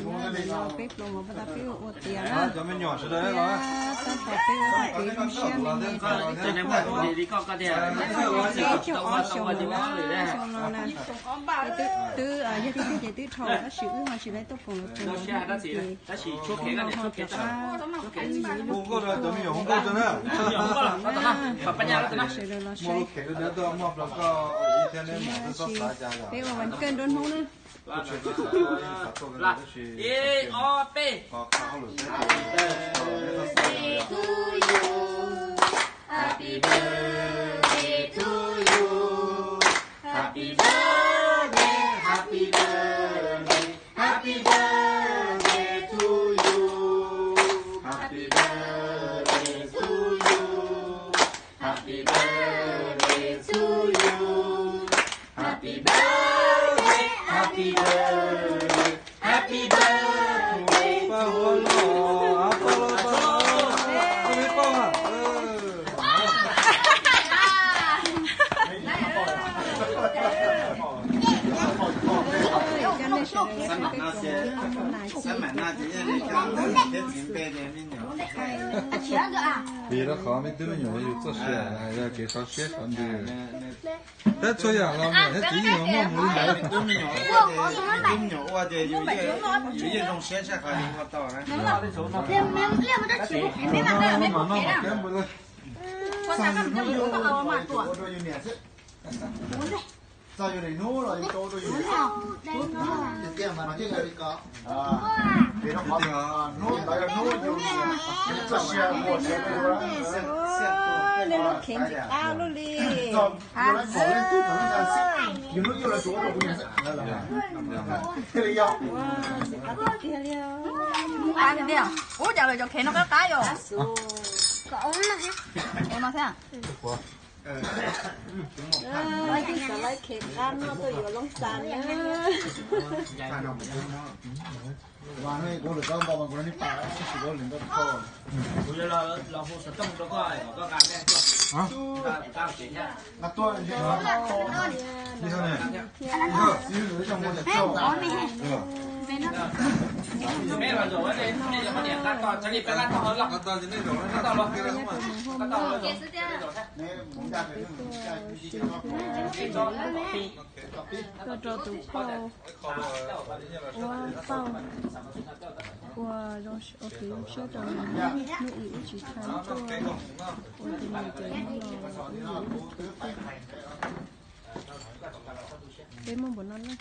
Peb pluas mus pas tas peb ua tiav na, thiab tab tom peb ua tau kev zoo siab me me rau peb caug ob xyoos na, xyoo no na. Twb yog tiag tiag ces twb dhau tab sis wb ho tsis tau tuaj koom lawv phooj ywg ces hnub no ho rov qab hu nkauj rau cov me nyuam hu nkauj rau na. Sawv daws los saib, peb ua vas kawj nruab hnub na. Ib ob peb. Vim rau qhov me tub me nyuam yus txoj sia yog kev xav siab xav ntsws. Peb txhua yam los mas thiab txiv yeej muaj mus li ntawd. Tub me nyuam ua ces yus yeej zoo siab tshaj qhov yus ua tau na. Txog yus niaj hnub los yus tau rau yus. Hnub ntawd yog hnub yus txoj sia muaj tseeb. Yus lub khev ntxim qab lub li. Yus lub yus los tsuav rau kuv niam xwb. Thiaj li yog. Ub, cas lawv cov khev no qab qab yom. Lawv khev qab noj tuaj yuav loob xas na. Tuaj rau tus phauj ua pauj ua zoo, ua kev zoo siab rau nws, hnub ib wb tsis tau tuaj ua tus nus ces hnub no wb yuav wb tus khev tuaj. Peb muaj npaum no na.